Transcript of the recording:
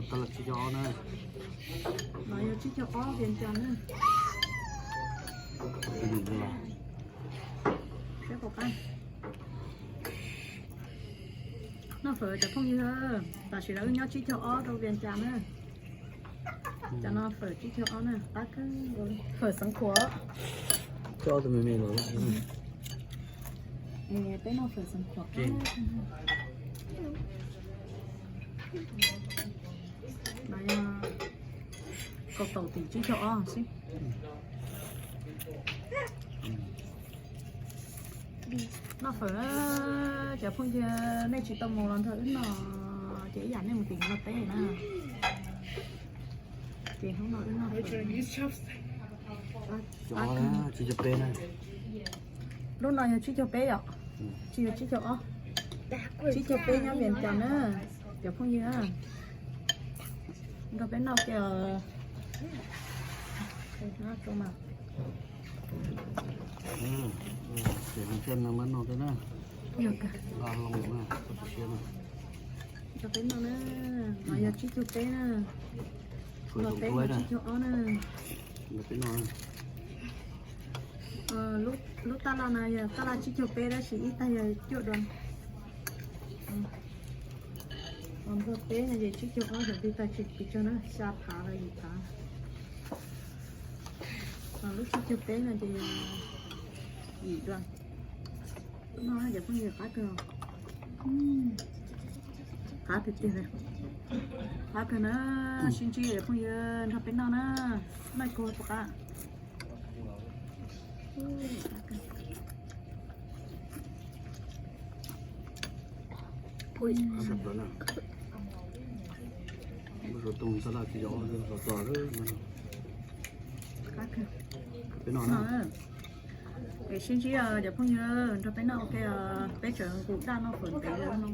Tab laj tsib caug ob na. No yog tsib caug ob Vias Cas na. Noj fawm cov phooj ywg, tam sim no wb nyob tsib caug ob rau Vias Cas na. Cov no fawm tsib caug ob na, qab kawg. Fawm Xeev Khuam. Peb noj fawm Xeev Khuam. No yog kaum tawm tim tsib caug ob xwb. Noj fawm na, cov phooj ywg nej tsis tau mus los nrog wb noj, ces ib yam nej mus tim Nplog teb na. Ces hnub no wb noj fawm. Tsib caug peb na. Lub no yog tsib caug peb yom? Tsis yog tsib caug ob, tsib caug peb nyob Vias Cas na, cov phooj ywg. Nrog peb noj ke. Nrog peb noj na, no yog tsib caug peb na, Nplog teb yog tsib caug ob na. Lub tab laj no yog tab laj tsib caug peb tab sis ib tag yog cuaj dua. Nplog teb no ces tsib caug ob, cov tib tag tsis pes tsawg na, xya phav los yim phav. Lub tsib caug peb no ces yim dua. Noj cov phooj ywg, qab kawg. Qab tiag tiag li. Qab kawg na, sib ntsib cov phooj ywg nrog peb noj na. Noj kuv puas qab? Qab kawg. Peb noj na. Sib ntsib cov phooj ywg, nrog peb noj ua ke, peb tseem nqus daj noj fawm ntev li no.